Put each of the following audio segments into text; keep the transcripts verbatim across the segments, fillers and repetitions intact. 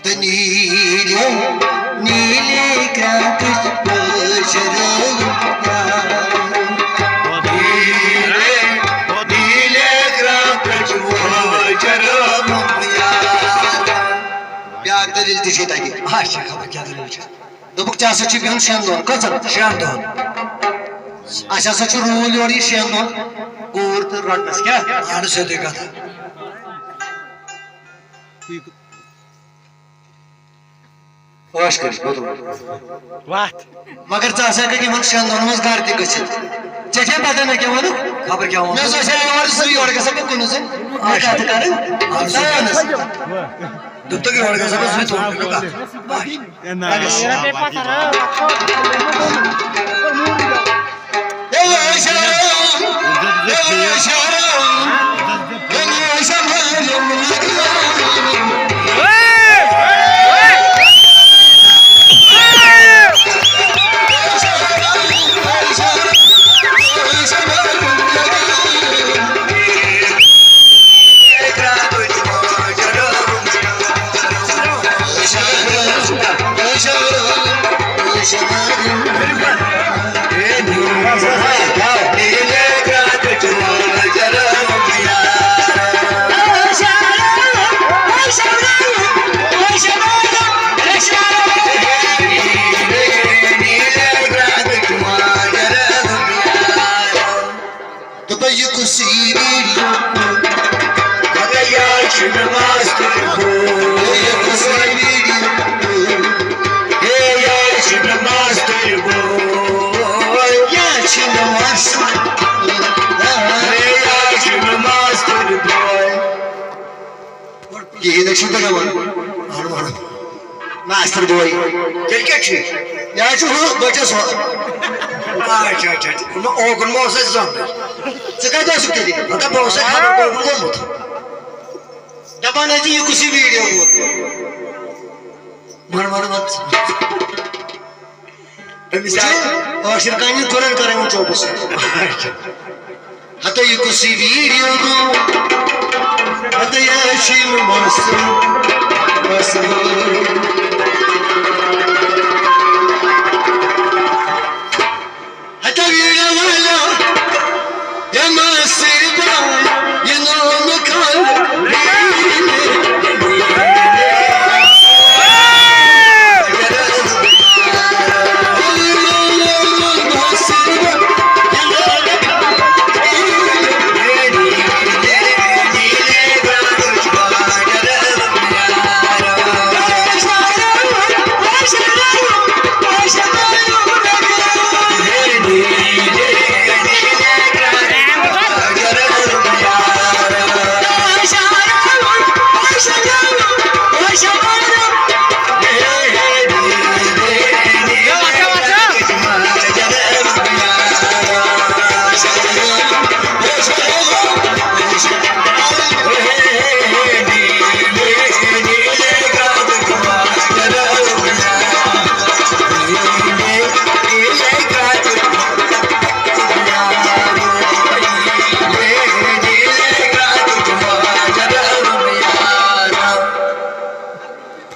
تہٕ نیٖلہِ، نیٖلہِ کرٛنٛکٕچ پٲشرٲوٕم یارو۔ نیٖلہِ، نیٖلہِ کرٛنٛکٕچ پٲشرٲوٕم یارو۔ بیٛاکھ دٔلیٖل تہِ چھے تَتہِ۔ اچھا، خبر کیٛاہ دٔلیٖل چھِ۔ دوٚپُکھ، ژےٚ ہسا چھُے بِہُن شٮ۪ن دۄہَن۔ کٔژَن؟ شٮ۪ن دۄہَن۔ اَسہِ ہسا چھُ روٗل یورٕ یہِ شٮ۪ن دۄہَن۔ کوٗر تہٕ رَٹنَس کیٛاہ؟ اَہَن، سیوٚدُے کَتھا۔ عٲش کٔرِتھ، بوتل۔ وَتھ۔ مگر ژٕ ہسا ہٮ۪کَکھ یِمَن شٮ۪ن دۄہَن منٛز گَرٕ تہِ گٔژھِتھ۔ ژےٚ چھےٚ پَتہ مےٚ کیٛاہ ووٚنُکھ؟ خبر کیٛاہ ووٚنُکھ؟ مےٚ ہسا یورٕ سُہ یورٕ گژھان بہٕ کُنُے زوٚن۔ مےٚ کَتھ کَرٕنۍ؟ اَہَن سا۔ دوٚپتَکھ یورٕ گژھان بہٕ سُہ تھوٚد۔ اے نہ۔ دوٚپمَے، یہِ کُس یی ویٖڈیو؟ مگر یار چھُ مےٚ ماستٕرۍ بوے۔ یہِ کُس یی ویٖڈیو؟ ہے یار چھُ مےٚ ماستٕرۍ بوے۔ یار چھُ مےٚ ماستٕرۍ۔ ہے یار چھُ مےٚ ماستٕرۍ بوے۔ کِہیٖنۍ نہٕ چھُنہٕ تَگان وَنُن۔ اَہَن وَنُن۔ ماستٕرۍ بوے۔ تیٚلہِ کیٛاہ چھُ؟ یہِ حظ چھُ ہُہ، بہٕ چھَس ہُہ۔ اچھا، اچھا، اچھا۔ نہ، اوکُن ما اوس اَسہِ زانُن؟ ژٕ کَتہِ اوسُکھ تیٚلہِ؟ مطلب، بہٕ اوسَے خبر کوکُن گوٚمُت۔ دَپان ٲسۍ، یہِ کُس یہِ ویٖڈیو گوٚو؟ وَن، وَن، وَن۔ أمِس وٕچھِو، آیہِ ٲخٕر کامہِ قرآن کران وۄنۍ چوبس۔ ہتہٕ یہِ کُس یہِ ویٖڈیو گوٚو؟ ہتہٕ یہِ چھِ یِم ماسٹر، ماسٹر۔ ہتہٕ ویٖڈیو والا، یہِ ماسٹر بوے، یہِ نوٚو مےٚ کھوٚل۔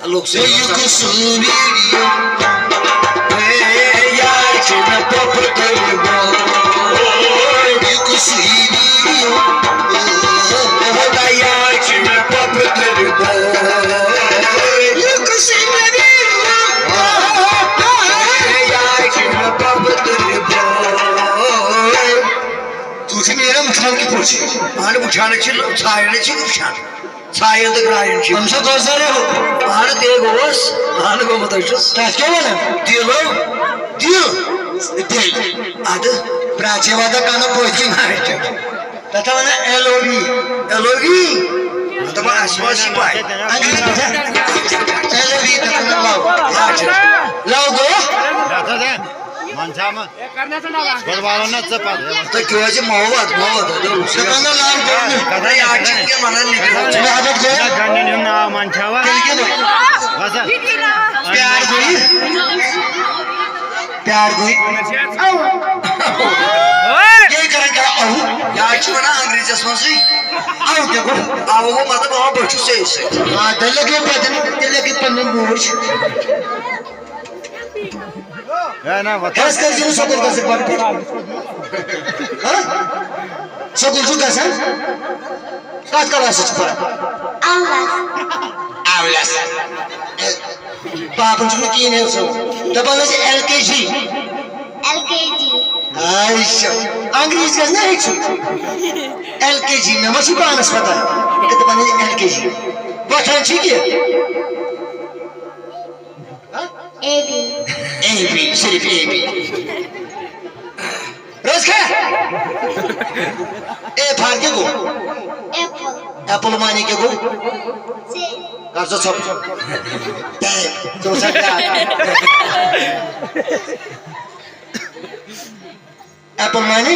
لوگ سے۔ یہِ کُس ویٖڈیو؟ اے یار، چھِ مےٚ پۄپھٕ تٔلۍ بوے۔ یہِ کُس ویٖڈیو؟ خۄدایا، چھِ مےٚ پۄپھٕ تٔلۍ بوے۔ یہِ کُس ویٖڈیو؟ اے یار، چھِ مےٚ پۄپھٕ تٔلۍ بوے۔ ژٕ وٕچھ مےٚ یہِ وٕچھان کِتھ پٲٹھۍ چھِ؟ اَہَن، وٕچھان چھِ، ژھایَن چھِ وٕچھان۔ ژھایَن تہٕ گرٛایَن چھِ۔ اَمہِ سۭتۍ اوس سا ریوٚت؟ اَہَن، تہِ گوٚوُس۔ اَہَن، گوٚمُت حظ چھُس۔ تَتھ کیٛاہ وَنان؟ دِل ہو؟ دِل۔ دِل۔ اَدٕ؟ پرٛاچے واتان کَنہٕ پٔتھۍ کِنۍ۔ تَتھ ہا وَنان L O V. L O V? مطلب، اَسہِ ما چھِ پَے؟ انگریزی پٲٹھۍ ہا؟ ایل او وی، تَتھ وَنان love۔ اچھا۔ Love گوٚو؟ منٛزٕ آمہٕ۔ گۄڈٕ والو نہ ژٕ پَتہٕ۔ تہٕ کیٛازِ محبت، محبت، اَدٕ وٕچھ۔ دَپان نہ love گوٚو نہٕ۔ کَتھ ہے، یہِ حظ چھِ کینٛہہ وَنان نِکہٕ۔ محبت گوٚو۔ نہ گنٛڈٮ۪ن ہُنٛد ناو منٛدچھاوا؟ تیٚلہِ کیٛاہ گوٚو؟ بَس حظ۔ پیار گوٚو یہِ؟ پیار گوٚو یہِ؟ یے کَران کیٛاہ اَہوٗ؟ یہِ حظ چھِ وَنان انگریٖزیَس منٛزٕے۔ او کیٛاہ گوٚو؟ او گوٚو مطلب، او بہٕ چھُس ژےٚ سۭتۍ۔ آ، تیٚلہِ لَگیو پَتہٕ، تیٚلہِ لَگہِ پَنٕنۍ موج۔ ہے نہ، وۄتھ۔ خاص کر چھُنہٕ سکوٗل گژھان پَرُن۔ ہاں؟ سکوٗل چھُ گژھان؟ کَتھ کلاسَس چھُ پَران؟ اولس۔ اولس۔ پاپن چھُنہٕ کِہیٖنۍ ہیوٚچھمُت۔ دَپان ٲسۍ ایل کے جی۔ ایل کے جی۔ اچھا۔ انگریز گژھِ نہ ہیٚچھُن۔ ایل کے جی، مےٚ ما چھُ پانَس پَتہ؟ تہٕ دَپان ٲسۍ ایل کے جی۔ وۄتھان چھِ کہِ؟ A B. اے بی، صرف اے بی۔ رٲژ کھا؟ اے فار کیٛاہ گوٚو؟ ایپل۔ ایپل معنی کیٛاہ گوٚو؟ سیب۔ کر سا ژھۄپ۔ ٹیم۔ ژٕ وَن سا بیٛاکھ۔ ایپل معنی؟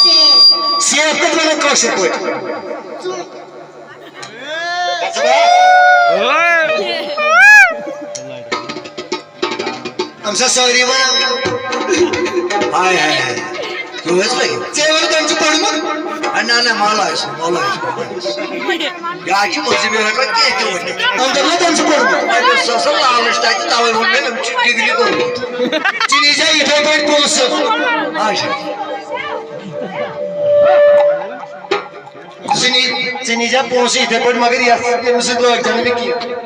سیب۔ سیب کَتھ وَنان کٲشِر پٲٹھۍ؟ ژوٗنٛٹھ۔ أمۍ سا سٲری وَنان۔ ہاے، ہاے، ہاے۔ کیوں حظ لَگہِ؟ ژےٚ ووٚنُتھ أمۍ چھُ پوٚرمُت؟ اَ، نہ، نہ، مَلہٕ آسہِ، مَلہٕ آسہِ، مَلہٕ آسہِ۔ یا چھُ مُزمِل ہٮ۪کان کینٛہہ تہِ ؤنِتھ۔ أمۍ دوٚپ نہ تٔمۍ چھُ پوٚرمُت؟ أمِس ٲس آسان لالٕچ تَتہِ، تَوَے ووٚن مےٚ، أمۍ چھُ ڈگری کوٚرمُت۔ ژٕ نی زِ یِتھَے پٲٹھۍ پونٛسہٕ۔ اچھا۔ ژٕ نی-، ژٕ نیٖزِ ہا پونٛسہٕ یِتھَے پٲٹھۍ، مگر یَتھ، ییٚمِس سۭتۍ لٲگۍ زٮ۪نہٕ نہٕ کینٛہہ۔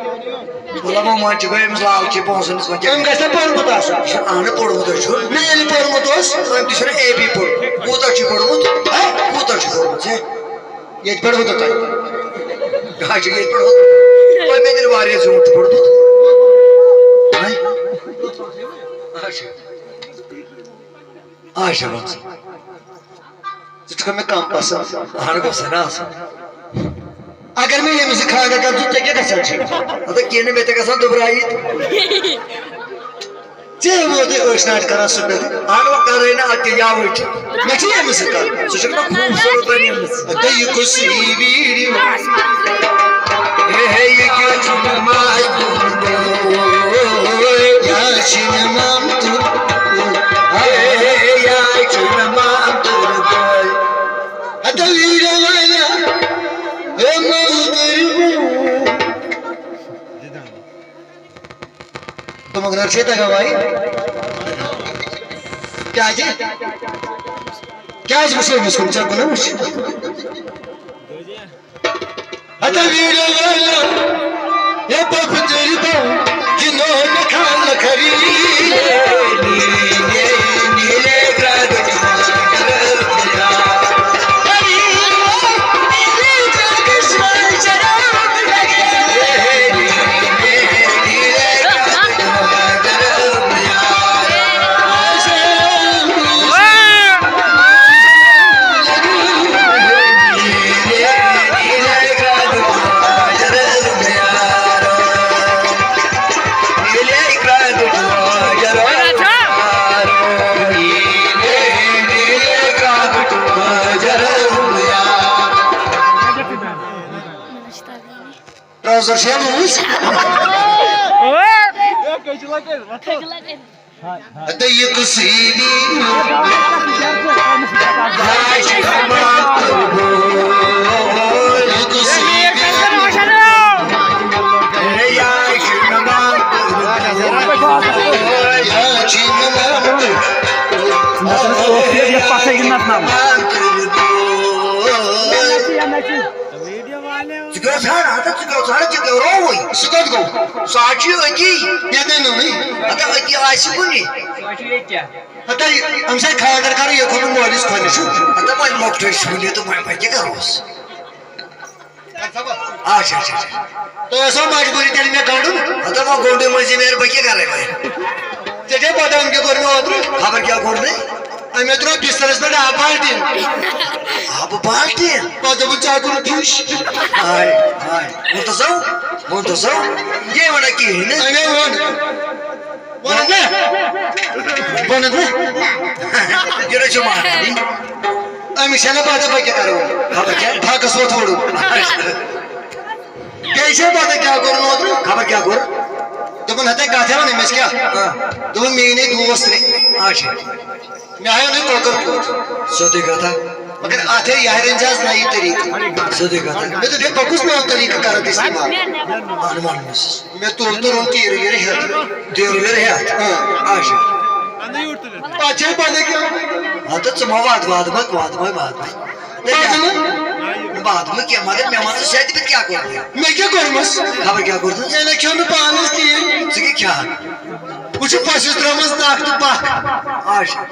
مطلب، وۄنۍ چھِ گٔے أمِس لالچی پونٛسَن ہٕنٛز، وۄنۍ کیٛاہ؟ أمۍ گژھِ نا پوٚرمُت آسُن؟ یہِ چھُ اَہَن پوٚرمُت حظ چھُ۔ مےٚ ییٚلہِ پوٚرمُت اوس۔ أمۍ تہِ چھُنہٕ اے بی پوٚرمُت۔ کوٗتاہ چھُ پوٚرمُت؟ ہہ؟ کوٗتاہ چھُ پوٚرمُت ژےٚ؟ ییٚتہِ پٮ۪ٹھ ووٚتُتھ تۄہہِ؟ یہِ حظ چھُ ییٚتہِ پٮ۪ٹھ ووٚتمُت۔ تۄہہِ مےٚ دِنہٕ واریاہ زیوٗٹھ پوٚرمُت۔ ہہ؟ اچھا۔ اچھا، وَن سا۔ ژٕ چھُکھا مےٚ کم پسند؟ اہن گوٚژھ نا آسُن۔ اگر مےٚ ییٚمِس سۭتۍ خانٛدر کرٕ، ژٕ ژےٚ کیٛاہ گژھان چھُے؟ اَدٕ کینٛہہ نہٕ، مےٚ تہِ گژھان دُبرایی۔ ژےٚ ووتُے أچھ ناٹہِ کران سُہ پٮ۪ٹھ۔ اہن وۄنۍ کرے نہٕ اَتھ تہِ یَوٕ چھُ۔ مےٚ چھِ ییٚمِس سۭتۍ کرُن۔ سُہ چھُکھ نا خوٗبصوٗرت بَنیمٕژ۔ اَدٕ یہِ کُس یی ویٖڈیو؟ ہے، ہے، یہِ کیٛاہ چھُ مےٚ ماجہِ؟ کیٛاہ چھِ مےٚ مامتُر؟ ہے، ہے، ہے، یا چھُ مےٚ مامتُر بوے۔ ہتو ویٖڈیو والا، اے مزدوٗر۔ تِمو کوٚر چھے تَگان وایِنۍ؟ کیٛازِ؟ کیٛازِ وٕچھو أمِس کُن؟ ژےٚ کُن وٕچھ۔ ہتا ویٖڈیو والا، یا پاپہٕ تیری بہو، جنہوں نے کھانا خرید۔ ٹراؤزر چھا لوٗز؟ تہٕ یہِ کُس عیٖدی؟ یہِ کُس عیٖدی؟ ژٕ کیٛاہ ژھانٛڈ؟ ہتا ژٕ کیٛاہ ژھانٛڈ؟ ژےٚ کیٛاہ رووُے؟ سُہ کوٚت گوٚو؟ سُہ حظ چھُ أتی۔ ییٚتہِ نوٚنُے۔ ہتا أتی آسہِ کُنہِ۔ ہتا یہِ، أمِس آیہِ خانٛدر کرُن، یہِ کھوٚت نہٕ مٲلِس کھۄنہِ چھُ۔ ہتا وۄنۍ مۄکٹھٲے چھُ وُنہِ تہٕ وۄنۍ، وۄنۍ کیٛاہ کَروس؟ اچھا، اچھا، اچھا۔ تۄہہِ ٲسوا مجبوٗری تیٚلہِ مےٚ گنٛڈُن؟ ہتا وۄنۍ گوٚنٛڈُے مٔنٛزۍ مےٚ، بہٕ کیٛاہ کَرٕ وۄنۍ؟ ژےٚ کیٛاہ بدنام کیٛاہ کوٚر مےٚ اوترٕ؟ خبر کیٛاہ کوٚر مےٚ؟ أمۍ ترٛوو بِسترس پٮ۪ٹھ آب بالٹیٖن۔ آبہٕ بالٹیٖن؟ پتہٕ دوٚپُن، "ژےٚ کوٚرُتھ فِش؟" ہاے، ہاے۔ ووٚن تہٕ سو، ووٚن تہٕ سو۔ یے وَنان کِہیٖنۍ نہٕ۔ أمۍ ووٚن۔ ووٚنُتھ نہ؟ ووٚنُتھ نہ؟ یہِ نہ چھُ مانان۔ أمِس چھَنہٕ پتہ بہٕ کیٛاہ کَرٕ وۄنۍ۔ خبر کیٛاہ؟ پھاکَس ووت وُڑُن۔ بیٚیہِ چھےٚ پتہ کیٛاہ کوٚرُن اوترٕ؟ خبر کیٛاہ کوٚر؟ دوٚپُن، ہَتے کَتھ ہٮ۪وان أمِس کیٛاہ؟ آ۔ دوٚپُن، میٛٲنۍ ہے دوس ترٛےٚ۔ اچھا۔ مےٚ ہایو نہٕ کۄکر کیُتھ۔ سیوٚدُے کتھا۔ مگر اتھ ہے یارِ انجاز نَیہِ طریٖقہٕ۔ سیوٚدُے کتھ۔ مےٚ دوٚپ، ہے، بہٕ کُس نوٚو طریٖقہٕ کرو تُہۍ استعمال؟ اہن، وَن أمِس۔ مےٚ تُل تہٕ روٚن تیٖرٕ ویٖرٕ ہٮ۪تھ۔ تیٖرٕ ویٖرٕ ہٮ۪تھ؟ اۭں۔ اچھا۔ پتہٕ چھے پتہٕ کیٛاہ؟ ہتہٕ ژٕ ما واد، واد مہ، واد مہ، واد مہ۔ واد مہ؟ واد مہ کینٛہہ، مگر مےٚ وَن ژٕ سیٚدِ پٲٹھۍ کیٛاہ کوٚر مےٚ؟ مےٚ کیٛاہ کوٚرمَس؟ خبر کیٛاہ کوٚرمَس؟ مےٚ نہ کھیوٚو نہٕ پانَس کِہیٖنۍ۔ ژٕ کیٛاہ کھیٚہَکھ؟ وٕچھ، پَشَس ترٛٲومٕژ نَکھ تہٕ پَکھ۔ اچھا۔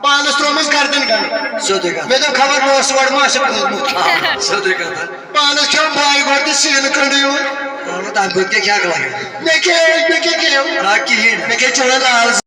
پانس ترٲومٕژ گردن گنڈ۔ سیوٚدُے کتھ۔ مےٚ دوٚپ، خبر نوسہٕ وڑ ما آسہِ کھوٗجمُت۔ سیوٚدُے کتھ۔ پانس کھیوٚو بایہِ گۄڈٕ تہٕ سیٖنہٕ کنڈٕ یوت۔ اہنُو، تمہِ پتہٕ کیٛاہ کیٛاہ لگہِ؟ مےٚ کیٛاہ، مےٚ کیٛاہ کھیوٚو؟ نہ، کِہیٖنۍ نہٕ۔ مےٚ کھیٚیہِ چوٗنہٕ لال۔